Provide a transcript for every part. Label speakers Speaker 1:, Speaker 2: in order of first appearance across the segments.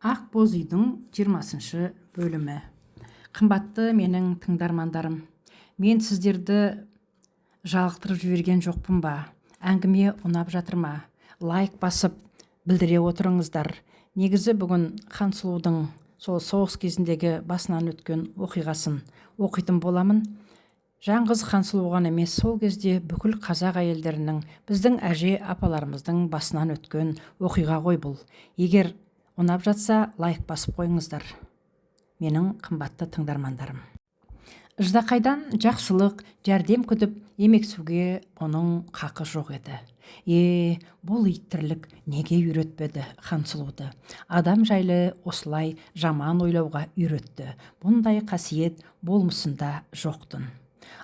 Speaker 1: Ақ боз үйдің 20-шы бөлімі. Қымбатты менің тыңдармандарым, мен сіздерді жалықтырып жіберген жоқпын ба? Әңгіме ұнап жатыр ма? Лайк басып білдіре отырыңыздар. Негізі бүгін Хансұлудың сол соғыс кезіндегі басынан өткен оқиғасын оқитын боламын. Жаңғыз Хансұлу ғана емес, сол кезде бүкіл қазақ әйелдерінің, біздің әже апаларымыздың басынан өткен оқиға ғой бұл. Егер ұнап жатса, лайк басып қойыңыздар, менің қымбатты тыңдармандарым. Ждақайдан жақсылық, жәрдем күтіп емексуге бұның қақы жоқ еді. Е, бұл ит тірлік неге үйретпеді Хансұлуды? Адам жайлы осылай жаман ойлауға үйретті. Бұндай қасиет болмысында жоқтын.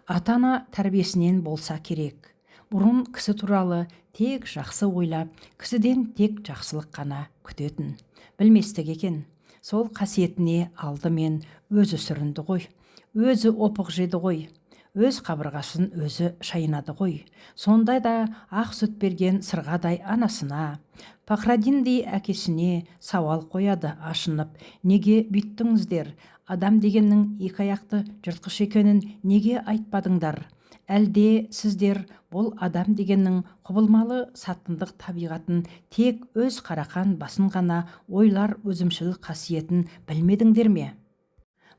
Speaker 1: Ата-ана тәрбиесінен болса керек. Бұрын кісі туралы тек жақсы ойлап, кісіден тек жақсылық қана күтетін. Білместік екен. Сол қасиетіне алдымен өзі сүрінді ғой. Өзі опық жеді ғой. Өз қабырғасын өзі шайнады ғой. Сонда да ақ сүт берген сырғадай анасына, Пахраддиндей әкесіне сауал қояды ашынып. Неге бүйттіңіздер? Адам дегеннің екі аяқты жыртқыш екенін неге айтпадыңдар? Әлде сіздер бұл адам дегеннің құбылмалы сатқындық табиғатын тек өз қарақан басын ғана ойлар өзімшіл қасиетін білмедіңдер ме?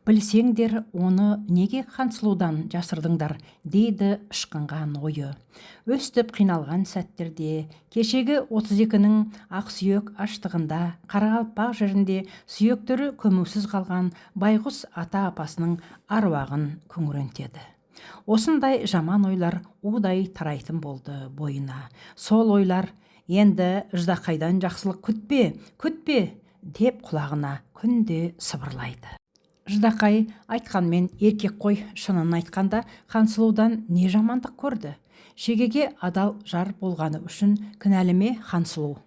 Speaker 1: Білсеңдер, оны неге Хансұлудан жасырдыңдар, дейді ышқынған ойы. Өстіп қиналған сәттерде, кешегі 32-нің ақсүйек аштығында, қарақалпақ жерінде сүйектері көмусіз қалған байғұс ата-апасының аруағын күңірентеді. Осындай жаман ойлар удай тарайтын болды бойына. Сол ойлар енді Ждақайдан жақсылық күтпе, күтпе деп құлағына күнде сыбырлайды. Ждақай айтқанмен еркек қой, шынын айтқанда Хансұлудан не жамандық көрді? Шегеге адал жар болғаны үшін кінәлі ме Хансұлу?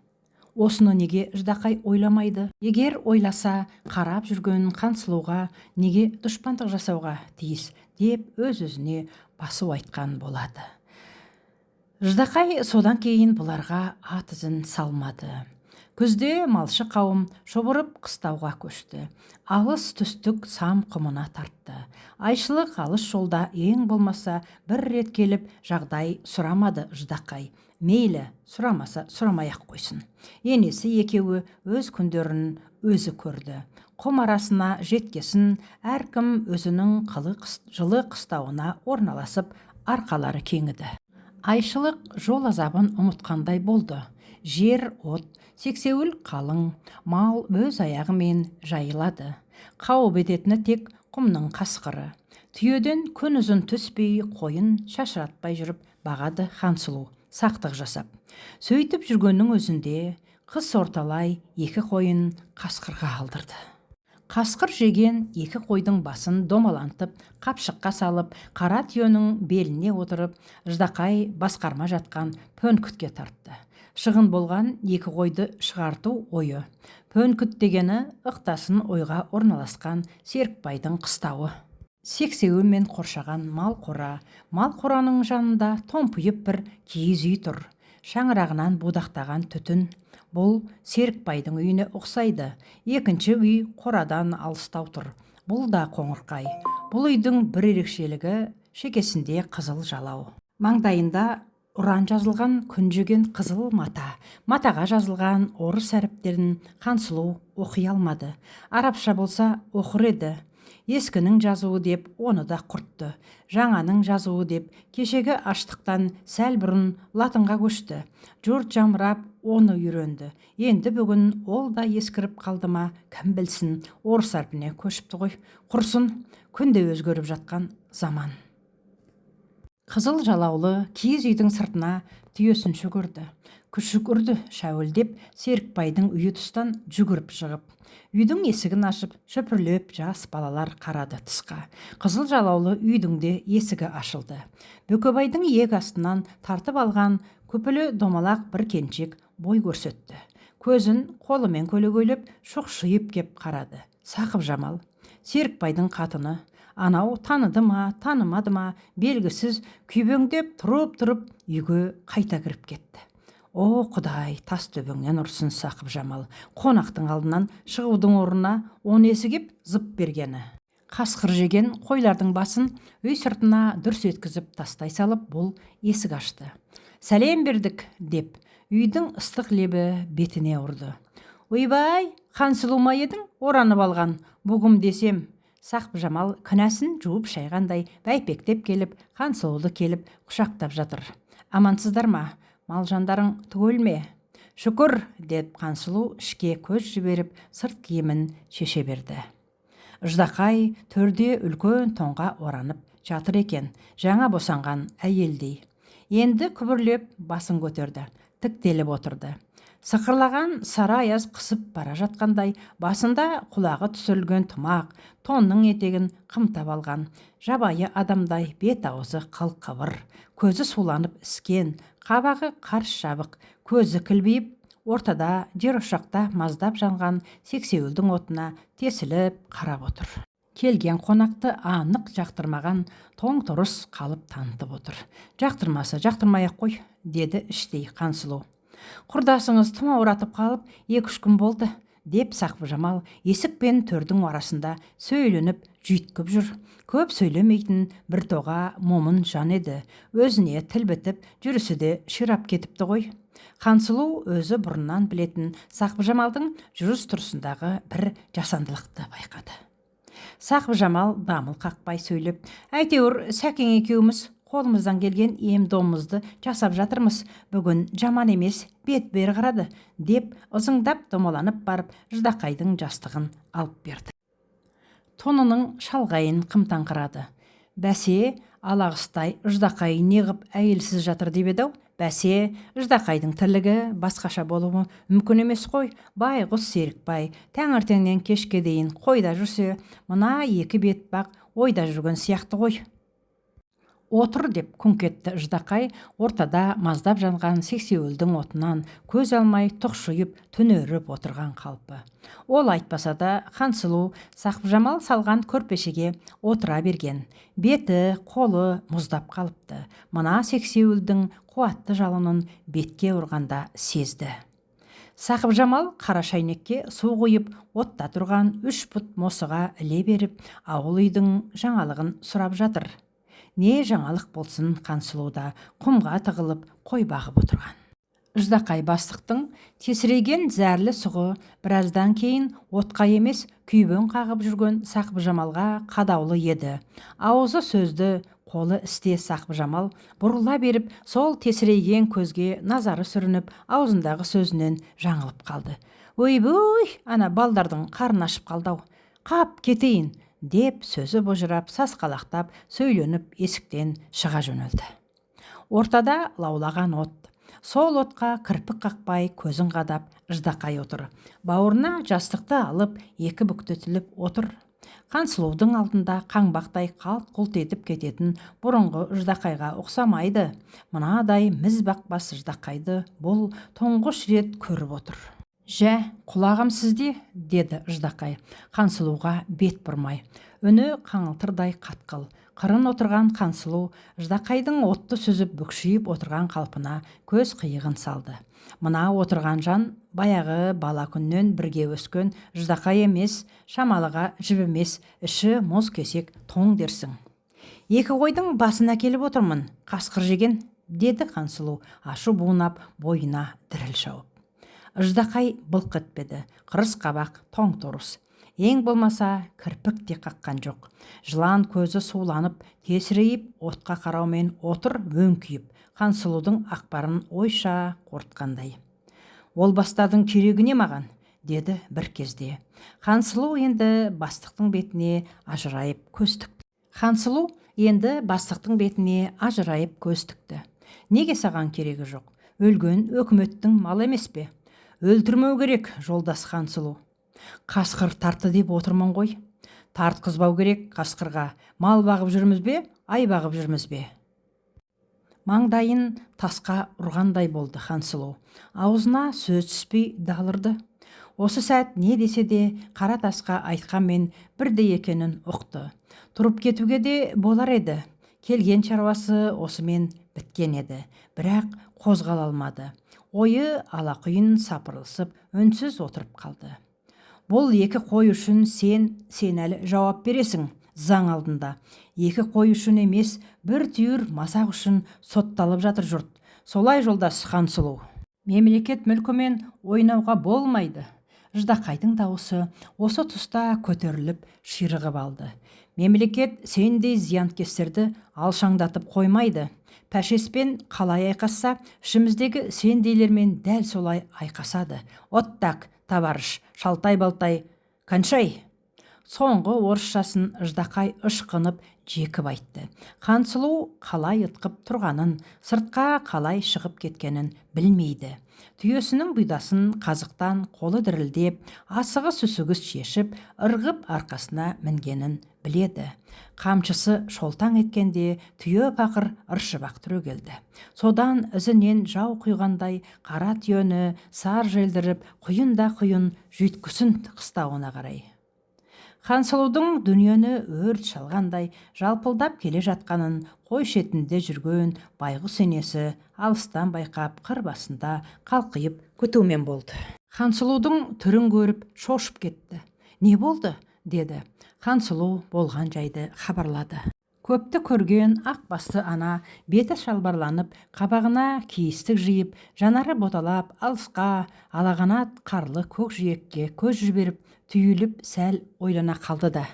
Speaker 1: Осыны неге Ждақай ойламайды? Егер ойласа, қарап жүрген Хансұлуға неге дұшпандық жасауға тиіс деп өз-өзіне басу айтқан болады. Ждақай содан кейін бұларға ат ізін салмады. Күзде малшы қауым шұбырып қыстауға көшті. Алыс түстік сам құмына тартты. Айшылық алыс жолда ең болмаса бір рет келіп жағдай сұрамады Ждақай. Мейлі, сұрамаса сұрамай-ақ қойсын. Енесі екеуі өз күндерін өзі көрді. Құм арасына жеткесін әркім өзінің жылы қыстауына орналасып арқалары кеңіді. Айшылық жол азабын ұмытқандай болды. Жер от, сексеуіл қалың, мал өз аяғымен жайылады. Қауіп ететіні тек құмның қасқыры. Түйеден күн ұзын түспей, қойын шашыратпай жүріп бағады Хансұлу, сақтық жасап. Сөйтіп жүргеннің өзінде қыс орталай екі қойын қасқырға алдырды. Қасқыр жеген екі қойдың басын домалантып, қапшыққа салып, қара түйенің беліне отырып, Ждақай басқарма жатқан Пөнкітке тартты. Шығын болған екі қойды шығарту ойы. Пөнкіт дегені ықтасын ойға орналасқан Серікбайдың қыстауы. Сексеуілмен қоршаған мал қора, мал қораның жанында томпиып бір киіз үй тұр. Шаңырағынан будақтаған түтін. Бұл Серікбайдың үйіне ұқсайды. Екінші үй қорадан алыстау тұр. Бұл да қоңырқай. Бұл үйдің бір ерекшелігі шекесінде қызыл жалау. Маңдайында ұран жазылған күн жеген қызыл мата. Матаға жазылған орыс әріптерін Хансұлу оқи алмады. Арабша болса оқыр еді. Ескінің жазуы деп оны да құртты. Жаңаның жазуы деп кешегі аштықтан сәл бұрын латынға көшті. Жұрт жамырап оны үйренді. Енді бүгін ол да ескіріп қалды ма, кім білсін, орыс әрпіне көшіпті ғой. Құрсын, күнде өзгеріп жатқан заман. Қызыл жалаулы киіз үйдің сыртына түйесін шөгерді. Күшік үрді шәуілдеп, Серікбайдың үйі тұстан жүгіріп шығып. Үйдің есігін ашып, шөпірлеп жас балалар қарады тысқа. Қызыл жалаулы үйдің де есігі ашылды. Бөкебайдың иек астынан тартып алған күпілі домалақ бір келіншек бой көрсетті. Көзін қолымен көлегейлеп, шоқшиып кеп қарады. Сақып Жамал, Серікбайдың қатыны. Анау таныды ма, танымады ма, белгісіз күйбеңдеп тұрып-тұрып үйге қайта кіріп кетті. О, Құдай, тас төбеңнен ұрсын, Сақыпжамал! Қонақтың алдынан шығудың орнына о несі кеп зып бергені? Қасқыр жеген қойлардың басын үй сыртына дүрс еткізіп тастай салып, бұл есік ашты. Сәлем бердік, деп үйдің ыстық лебі бетіне ұрды. Ойбай, Хансұлу ма едің оранып алған? Бұгім десем. Сақыпжамал кінәсін жуып шайғандай бәйпектеп келіп, Хансұлуды келіп құшақтап жатыр. Амансыздар ма? Мал-жандарың түгел ме? Шүкір, деп Хансұлу ішке көз жіберіп, сырт киімін шеше берді. Ждақай төрде үлкен тоңға оранып жатыр екен, жаңа босанған әйелдей. Енді күбірлеп басын көтерді, тіктеліп отырды. Сықырлаған сары аяз қысып бара жатқандай, басында құлағы түсірілген тымақ, тонның етегін қымтап алған, жабайы адамдай бет-аузы қыл-қыбыр, көзі суланып іскен, қабағы қарс жабық, көзі кілбиіп, ортада жерошақта маздап жанған сексеуілдің отына тесіліп қарап отыр. Келген қонақты анық жақтырмаған тоң-торыс қалып танытып отыр. Жақтырмаса, жақтырмай-ақ қой, деді іштей Хансұлу. Құрдасыңыз тұмауратып қалып, 2-3 күн болды, деп Сақыпжамал есік пен төрдің арасында сөйленіп жүйткіп жүр. Көп сөйлемейтін бір тоға момын жан еді. Өзіне тіл бітіп, жүрісі де ширап кетіпті ғой. Хансұлу өзі бұрыннан білетін Сақыпжамалдың жүріс-тұрысындағы бір жасандылықты байқады. Сақыпжамал дамыл қақпай сөйлеп, әйтеуір Сәкең екеуміз қолымыздан келген ем-домымызды жасап жатырмыз, бүгін жаман емес, бет бері қарады, деп ызыңдап домаланып барып, Ждақайдың жастығын алып берді. Тонының шалғайын қымтаңқырады. Бәсе, алағыстай Ждақай неғып әйелсіз жатыр деп еді-ау? Бәсе, Ждақайдың тірлігі басқаша болуы мүмкін емес қой. Байғұс Серікбай таңертеңнен кешке дейін қойда жүрсе, мына екі бетбақ ойда жүрген сияқты ғой. Отыр, деп күңк етті Ждақай, ортада маздап жанған сексеуілдің отынан көз алмай тұқшиып түнеріп отырған қалпы. Ол айтпаса да Хансұлу Сақыпжамал салған көрпешеге отыра берген. Беті, қолы мұздап қалыпты. Мына сексеуілдің қуатты жалынын бетке ұрғанда сезді. Сақыпжамал қара шайнекке су құйып, отта тұрған 3 пұт мосыға іле беріп, ауыл үйдің жаңалығын сұрап жатыр. Не жаңалық болсын, Хансұлуда құмға тығылып қой бағып отырған. Ждақай бастықтың тесірейген зәрлі сұғы біраздан кейін отқа емес күйбең қағып жүрген Сақыпжамалға қадаулы еді. Аузы сөзді, қолы істе Сақыпжамал бұрыла беріп, сол тесірейген көзге назары сүрініп, аузындағы сөзінен жаңылып қалды. Ойбой, ана балдардың қарны ашып қалды-ау. Қап, кетейін, деп сөзі бұжырап, сасқалақтап, сөйленіп есіктен шыға жөнелді. Ортада лаулаған от. Сол отқа кірпік қақпай, көзін қадап, Ждақай отыр. Бауырына жастықты алып, екі бүктетіліп отыр. Хансұлудың алдында қаңбақтай қалт-құлт етіп кететін бұрынғы Ждақайға ұқсамайды. Мынадай міз бақпас Ждақайды бұл тұңғыш рет көріп отыр. Жә, құлағым сізде, деді Ждақай, Хансұлуға бет бұрмай. Үні қаңылтырдай қатқыл. Қырын отырған Хансұлу Ждақайдың отты сүзіп бүкшиіп отырған қалпына көз қиығын салды. Мына отырған жан баяғы бала күннен бірге өскен Ждақай емес, шамалыға жібімес, іші мұз кесек тоң дерсің. Екі қойдың басын әкеліп отырмын, қасқыр жеген, деді Хансұлу, ашу буынап, бойына діріл шауып. Ждақай былқ етпеді, қырыс қабақ тоң торыс. Ең болмаса кірпік те қаққан жоқ. Жылан көзі суланып, тесірейіп, отқа қараумен отыр өңкиіп, Хансұлудың ақпарын ойша қорытқандай. Ол бастардың керегі не маған, деді бір кезде. Хансұлу енді бастықтың бетіне ажырайып көз тікті. Хансұлу енді бастықтың бетіне ажырайып көз тікті. Неге саған керегі жоқ? Өлген өкіметтің малы емес пе? Өлтірмеу керек, жолдас Хансұлу. Қасқыр тартты деп отырмын ғой. Тартқызбау керек қасқырға. Мал бағып жүрміз бе, ай бағып жүрміз бе? Маңдайын тасқа ұрғандай болды Хансұлу. Аузына сөз түспей далырды. Осы сәт не десе де қара тасқа айтқанмен бірдей екенін ұқты. Тұрып кетуге де болар еді. Келген шаруасы осымен біткен еді. Бірақ қозғала алмады. Ойы алақұйын сапырылысып, үнсіз отырып қалды. Бұл екі қой үшін сен әлі жауап бересің заң алдында. Екі қой үшін емес, бір түйір масақ үшін сотталып жатыр жұрт. Солай, жолдас Хансұлу. Мемлекет мүлкімен ойнауға болмайды. Ждақайдың дауысы осы тұста көтеріліп, ширығып алды. Мемлекет сендей зиянкестерді алшаңдатып қоймайды. Пәшеспен қалай айқасса, ішіміздегі сендейлермен дәл солай айқасады. Вот так, товарищ, шалтай-балтай, кончай. Соңғы орысшасын Ждақай ышқынып жекіп айтты. Хансұлу қалай ытқып тұрғанын, сыртқа қалай шығып кеткенін білмейді. Түйесінің бұйдасын қазықтан қолы дірілдеп, асығыс-үсігіс шешіп, ырғып арқасына мінгенін біледі. Қамшысы шолтаң еткенде түйе пақыр ыршып-ақ түрегелді. Содан ізінен жау құйғандай қара түйені сар желдіріп, құйын да құйын жүйткісін қыстауына қарай. Хансұлудың дүниені өрт шалғандай жалпылдап келе жатқанын қой шетінде жүрген байғұс енесі алыстан байқап, қыр басында қалқиып күтумен болды. Хансұлудың түрін көріп шошып кетті. Не болды? Деді. Хансұлу болған жайды хабарлады. Көпті көрген ақ басты ана беті шалбарланып, қабағына кейістік жиып, жанары боталап, алысқа, алағанат қарлы көк жиекке көз жіберіп, түйіліп сәл ойлана қалды да.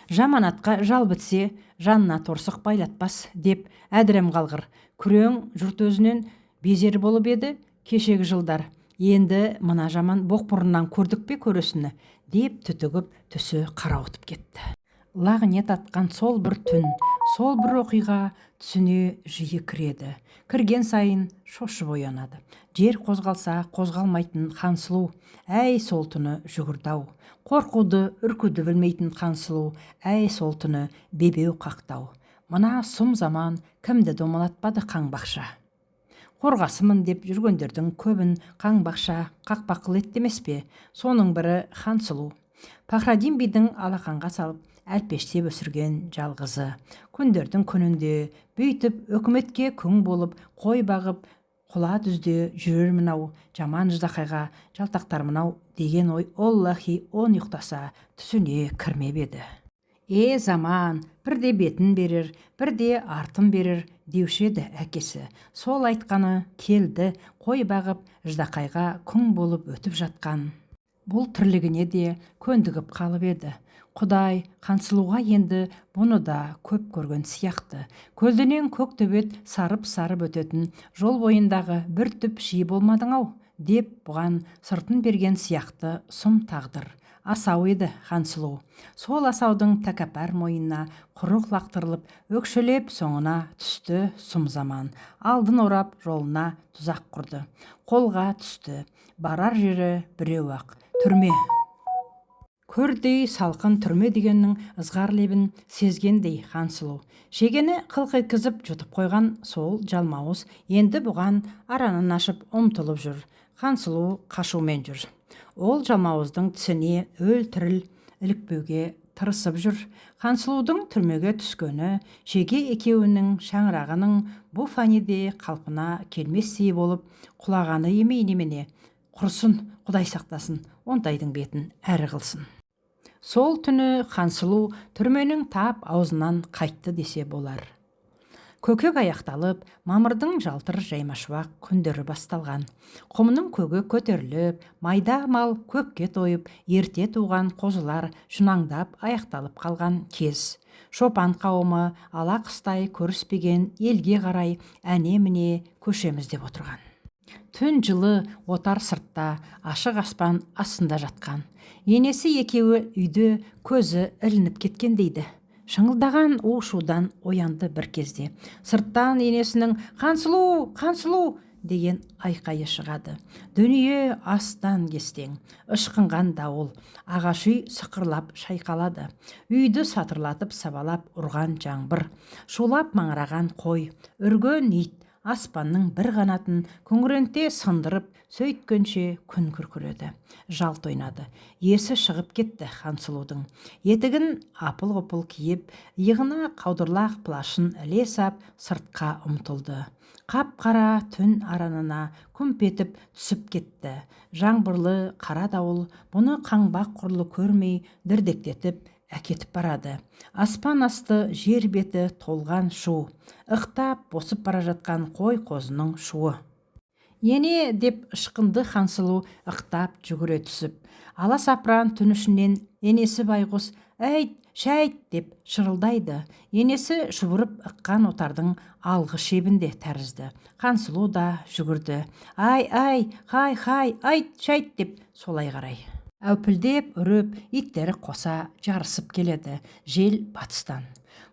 Speaker 1: Жаман атқа жал бітсе, жанына торсық байлатпас, деп әдірем қалғыр. Күрең жұрт өзінен безер болып еді кешегі жылдар. Енді мына жаман боқмұрыннан көрдік пе көресіні, деп түтігіп түсі қарауытып кетті. Лағнет атқан сол бір түн, сол бір оқиға түсіне жиі кіреді. Кірген сайын шошып оянады. Жер қозғалса қозғалмайтын Хансұлу, әй сол түні жүгірді-ау. Қорқуды, үркуді білмейтін Хансұлу, әй сол түні бебеу қақты-ау. Мына сұм заман кімді домалатпады қаңбақша. Қорғасымын деп жүргендердің көбін қаңбақша қақпақыл етті емес пе? Соның бірі Хансұлу. Пахраддин бидің алақанға салып, әлпештеп өсірген жалғызы. Күндердің күнінде бүйтіп өкіметке күң болып, қой бағып, құла түзде жүрермін-ау, жаман ждақайға жалтақтармын-ау деген ой оллахи он ұйықтаса түсіне кірмеп еді. Е заман, бірде бетін берер, бірде артын берер деуші еді әкесі. Сол айтқаны келді, қой бағып, ждақайға күң болып өтіп жатқан. Бұл тірлігіне де көндігіп қалып еді. Құдай Хансұлуға енді бұны да көп көрген сияқты. Көлденең көк төбет сарып-сарып өтетін жол бойындағы бір түп ши болмадың-ау, деп бұған сыртын берген сияқты сұм тағдыр. Асау еді Хансұлу. Сол асаудың тәкаппар мойнына құрық лақтырылып, өкшелеп соңына түсті сұм заман. Алдын орап жолына тұзақ құрды. Қолға түсті. Барар жері біреу-ақ. Түрме. Көрдей салқын түрме дегеннің ызғар лебін сезгендей Хансұлу. Шегені қылқ еткізіп жұтып қойған сол жалмауыз енді бұған аранын ашып ұмтылып жүр. Хансұлу қашумен жүр. Ол жалмауыздың тісіне өл-тіріл ілікпеуге тырысып жүр. Хансұлудың түрмеге түскені Шеге екеуінің шаңырағының бұ фәниде қалпына келместей болып құлағаны емей немене. Құрысын, Құдай сақтасын, ондайдың бетін әрі қылсын. Сол түні Хансұлу түрменің тап аузынан қайтты десе болар. Көкек аяқталып, мамырдың жалтыр жаймашуақ күндері басталған. Құмның көгі көтеріліп, майда мал көкке тойып, ерте туған қозылар шұнаңдап аяқталып қалған кез. Шопан қауымы ала қыстай көріспеген елге қарай әне-міне көшеміз деп отырған. Түн жылы отар сыртта, ашық аспан астында жатқан. Енесі екеуі үйде көзі ілініп кеткен дейді. Шыңылдаған у-шудан оянды бір кезде. Сырттан енесінің «Хансұлу, Хансұлу!» деген айқайы шығады. Дүние астан кестең, ышқынған дауыл, ағаш үй сықырлап шайқалады. Үйді сатырлатып сабалап ұрған жаңбыр, шулап маңыраған қой, үрген ит, Аспанның бір қанатын күңіренте сындырып, сөйткенше күн күркіреді. Жалт ойнады. Есі шығып кетті Хансұлудың. Етігін апыл-ғұпыл киіп, иығына қаудырлақ плашын іле сап, сыртқа ұмтылды. Қап-қара түн аранына күмп етіп түсіп кетті. Жаңбырлы қара дауыл бұны қаңбақ құрлы көрмей дірдектетіп әкетіп барады. Аспан асты, жер беті толған шу. Ықтап босып бара жатқан қой-қозының шуы. «Ене!» деп ышқынды Хансұлу ықтап жүгіре түсіп. Аласапыран түн ішінен енесі байғұс «Әйт, шәйт!» деп шырылдайды. Енесі шұбырып ыққан отардың алғы шебінде тәрізді. Хансұлу да жүгірді. «Ай, ай, хай, хай, айт, шәйт!» деп солай қарай. Әупілдеп үріп, иттері қоса жарысып келеді. Жел батыстан.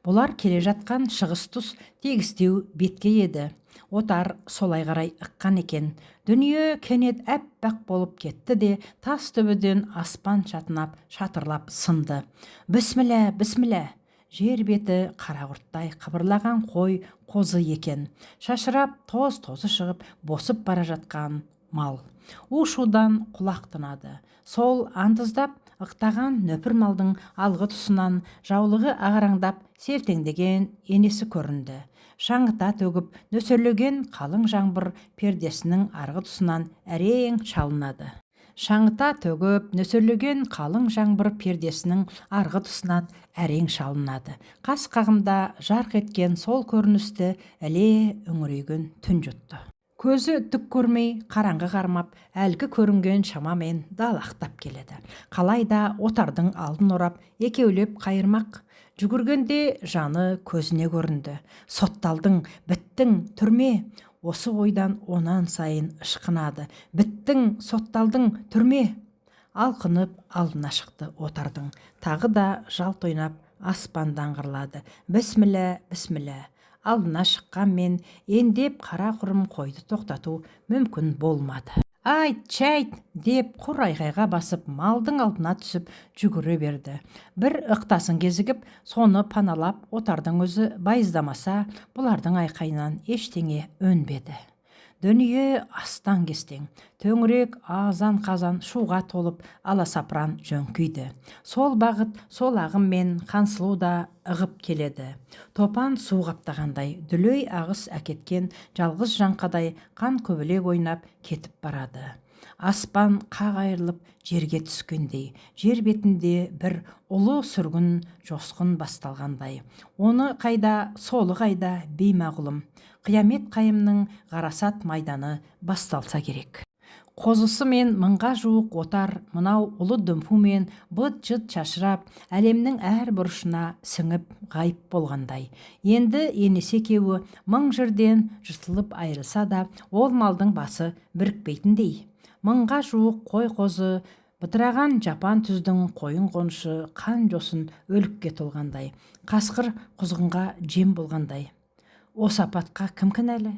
Speaker 1: Бұлар келе жатқан шығыс тұс тегістеу бетке еді. Отар солай қарай ыққан екен. Дүние кенет әппақ болып кетті де, тас төбеден аспан шатынап, шатырлап сынды. Бісміллә, бісміллә! Жер беті қара құрттай қыбырлаған қой қозы екен. Шашырап, тоз-тозы шығып, босып бара жатқан мал. У-шудан құлақ тынады. Сол андыздап ықтаған нөпір малдың алғы тұсынан жаулығы ағараңдап селтеңдеген енесі көрінді. Шаңыта төгіп, нөсерлеген қалың жаңбыр пердесінің арғы тұсынан әрең шалынады. Шаңыта төгіп, нөсерлеген қалың жаңбыр пердесінің арғы тұсынан әрең шалынады. Қас қағымда жарқ еткен сол көріністі іле үңірейген түн жұтты. Көзі түк көрмей, қараңғы қармап, әлгі көрінген шамамен далақтап келеді. Қалай да отардың алдын орап, екеулеп қайырмақ. Жүгіргенде жаны көзіне көрінді. Сотталдың, біттің, түрме. Осы ойдан онан сайын ышқынады. Біттің, сотталдың, түрме. Алқынып алдына шықты отардың. Тағы да жалт ойнап аспан даңғырлады. Бісміллә, бісміллә. Алдына шыққанмен ендеп қара құрым қойды тоқтату мүмкін болмады. «Айт, шәйт!» деп құр айғайға басып, малдың алдына түсіп жүгіре берді. Бір ықтасын кезігіп, соны паналап отардың өзі байыздамаса, бұлардың айқайынан ештеңе өнбеді. Дүние астан-кестең, төңірек азан-қазан шуға толып, аласапыран жөңкиді. Сол бағыт, сол ағыммен Хансұлу да ығып келеді. Топан су қаптағандай, дүлей ағыс әкеткен жалғыз жаңқадай қан көбелек ойнап кетіп барады. Аспан қақ айырылып жерге түскендей, жер бетінде бір ұлы сүргін жосқын басталғандай. Оны қайда, солы қайда беймағлұм. Қиямет қайымның ғарасат майданы басталса керек. Қозысы мен мыңға жуық отар мынау ұлы дүмпумен быт-шыт шашырап, әлемнің әр бұрышына сіңіп ғайып болғандай. Енді енесі екеуі мың жерден жыртылып айырылса да, ол малдың басы бірікпейтіндей. Мыңға жуық қой-қозы бытыраған жапан түздің қойын-қонышы қан жосын өлікке толғандай, қасқыр құзғынға жем болғандай. Осы апатқа кім кінәлі?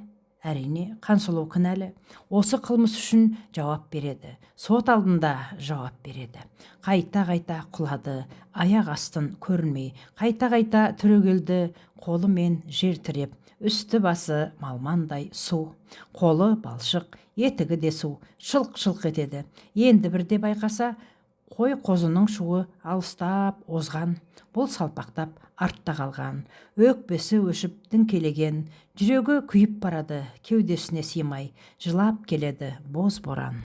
Speaker 1: Әрине, Хансұлу кінәлі. Осы қылмыс үшін жауап береді. Сот алдында жауап береді. Қайта-қайта құлады, аяқ астын көрінмей, қайта-қайта түрегелді, қолымен жер тіреп, үсті басы малмандай су. Қолы балшық, етігі де су, шылқ-шылқ етеді. Енді бірде байқаса, қой қозының шуы алыстап озған, бұл салпақтап артта қалған. Өкпесі өшіп діңкелеген, жүрегі күйіп барады, кеудесіне сыймай, жылап келеді боз боран.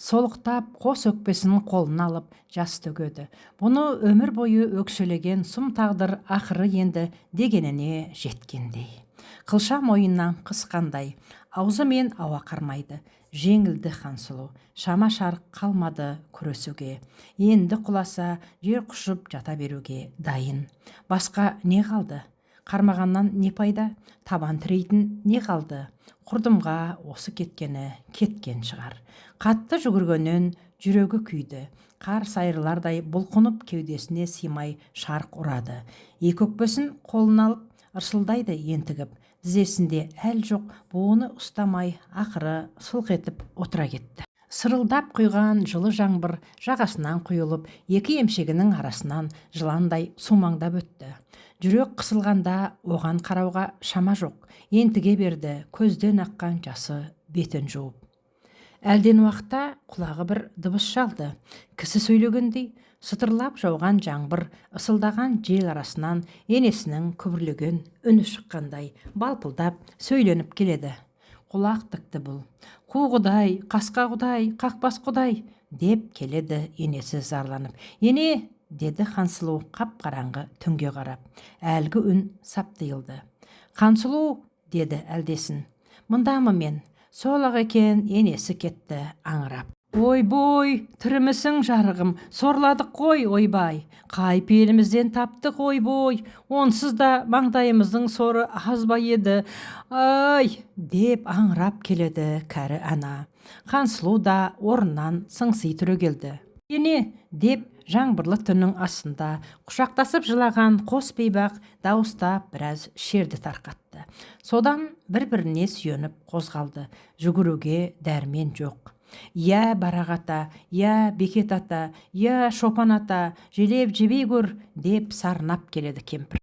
Speaker 1: Солықтап қос өкпесін қолына алып жас төгеді. Бұны өмір бойы өкшелеген сұм тағдыр ақыры енді дегеніне жеткендей. Қылша мойыннан қысқандай, аузы мен ауа қармайды. Жеңілді Хансұлу, шама шарық қалмады күресуге. Енді құласа, жер құшып жата беруге дайын. Басқа не қалды? Қармағаннан не пайда? Табан тірейтін не қалды? Құрдымға осы кеткені кеткен шығар. Қатты жүгіргеннен жүрегі күйді. Қар сайрылардай бұлқынып кеудесіне сыймай шарқ ұрады. Екі өкпесін қолына алып, ырсылдайды ентігіп. Тізесінде әл жоқ, буыны ұстамай, ақыры сылқ етіп отыра кетті. Сырылдап құйған жылы жаңбыр жағасынан құйылып, екі емшегінің арасынан жыландай сумаңдап өтті. Жүрек қысылғанда оған қарауға шама жоқ. Ентіге берді, көзден аққан жасы бетін жуып. Әлден уақытта құлағы бір дыбыс шалды. Кісі сөйлегендей, сытырлап жауған жаңбыр, ысылдаған жел арасынан енесінің күбірлеген үні шыққандай балпылдап сөйленіп келеді. Құлақ тікті бұл. Қу құдай, қасқа құдай, қақбас құдай, деп келеді енесі зарланып. Ене, деді Хансұлу қап-қараңғы түнге қарап. Әлгі үн сап тыйылды. Хансұлу, деді әлдесін. Мындамын мен. Сол-ақ екен, енесі кетті аңырап. Ойбой, тірімісің жарығым, сорладық қой, ойбай. Қай пейілімізден таптық, ойбой. Онсыз да маңдайымыздың соры аз ба еді. Ай, деп аңырап келеді кәрі ана. Хансұлу да орнынан сыңси түрегелді. Ене, деп жаңбырлы түннің астында құшақтасып жылаған қос бейбақ дауыстап біраз шерді тарқатты. Содан бір-біріне сүйеніп қозғалды. Жүгіруге дәрмен жоқ. Я Барақ ата, я Бекет ата, я Шопан ата, желеп жебей көр, деп сарнап келеді кемпір.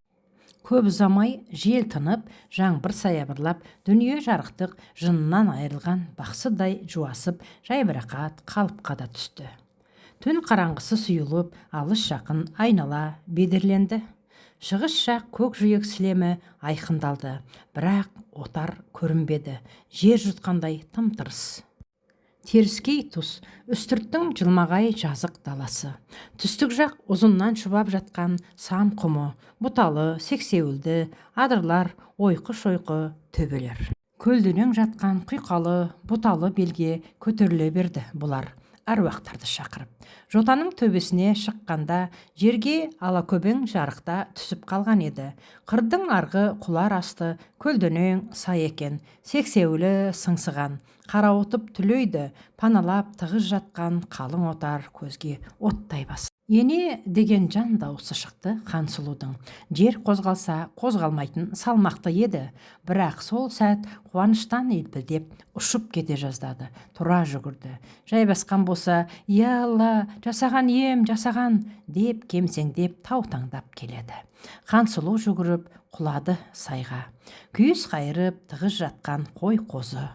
Speaker 1: Көп ұзамай жел тынып, жаңбыр саябырлап, дүние жарықтық жынынан айырылған бақсыдай жуасып, жайбарақат қалыпқа да түсті. Түн қараңғысы сұйылып, алыс жақын айнала бедерленді. Шығыс жақ көкжиек сілемі айқындалды, бірақ отар көрінбеді, жер жұтқандай тым-тырыс. Теріскей тұс, Үстірттің жылмағай жазық даласы. Түстік жақ ұзыннан шұбап жатқан сам құмы, бұталы, сексеуілді, адырлар, ойқы-шойқы төбелер. Көлденең жатқан құйқалы, бұталы белге көтеріле берді бұлар, әруақтарды шақырып. Жотаның төбесіне шыққанда жерге алакөбең жарықта түсіп қалған еді. Қырдың арғы құлар асты көлденең сай екен, сексеуілі сыңсыған, қарауытып түлейді, паналап тығыз жатқан қалың отар көзге оттай басты. Ене деген жан дауысы шықты Хансұлудың. Жер қозғалса қозғалмайтын салмақты еді, бірақ сол сәт қуаныштан елпілдеп ұшып кете жаздады, тұра жүгірді. Жайбасқан болса, «Я Алла, жасаған ем, жасаған», деп кемсеңдеп таутаңдап келеді. Хансұлу жүгіріп құлады сайға. Күйіс қайырып тығыз жатқан қой қозы.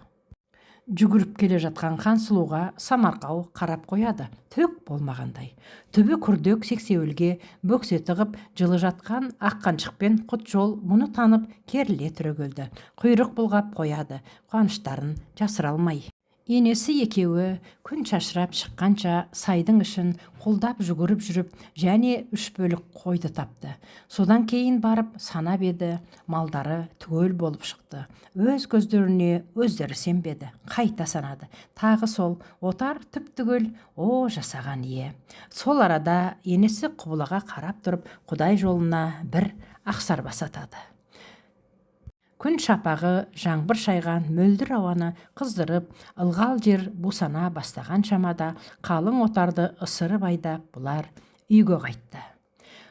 Speaker 1: Жүгіріп келе жатқан Хансұлуға самарқау қарап қояды, түк болмағандай. Түбі күрдек сексеуілге бөксе тығып жылы жатқан Аққаншық пен Құтжол мұны танып керіле түрегелді. Құйрық бұлғап қояды, қуаныштарын жасыра алмай. Енесі екеуі күн шашырап шыққанша сайдың ішін қолдап жүгіріп жүріп, және 3 бөлік қойды тапты. Содан кейін барып санап еді, малдары түгел болып шықты. Өз көздеріне өздері сенбеді, қайта санады. Тағы сол отар түп-түгел, о жасаған ие. Сол арада енесі құбылаға қарап тұрып, Құдай жолына бір ақсарбас атады. Күн шапағы жаңбыр шайған мөлдір ауаны қыздырып, ылғал жер бусана бастаған шамада қалың отарды ысырып айдап бұлар үйге қайтты.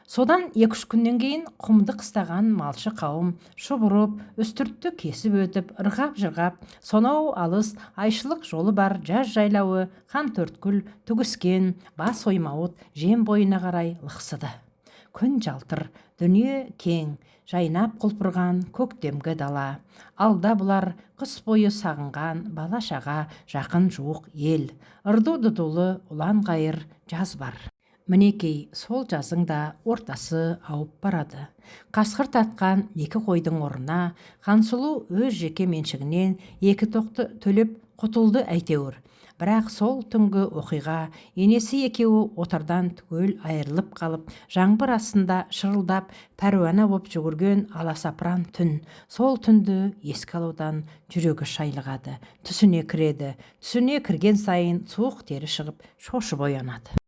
Speaker 1: Содан 2-3 күннен кейін құмды қыстаған малшы қауым шұбырып, үстіртті кесіп өтіп, ырғап-жырғап, сонау алыс айшылық жолы бар жаз жайлауы Хантөрткіл, Түгіскен, Бас Оймауыт жем бойына қарай лықсыды. Күн жалтыр, дүние кең, жайнап құлпырған көктемгі дала. Алда бұлар қыс бойы сағынған бала-шаға жақын жуық ел. Ырду-дыдулы ұлан-ғайыр жаз бар. Мінекей, сол жазың да ортасы ауып барады. Қасқыр тартқан 2 қойдың орнына Хансұлу өз жеке меншігінен 2 тоқты төлеп құтылды әйтеуір. Бірақ сол түнгі оқиға енесі екеуі отардан түгел айырылып қалып, жаңбыр астында шырылдап пәруана боп жүгірген аласапыран түн. Сол түнді еске алудан жүрегі шайлығады, түсіне кіреді. Түсіне кірген сайын суық тері шығып, шошып оянады.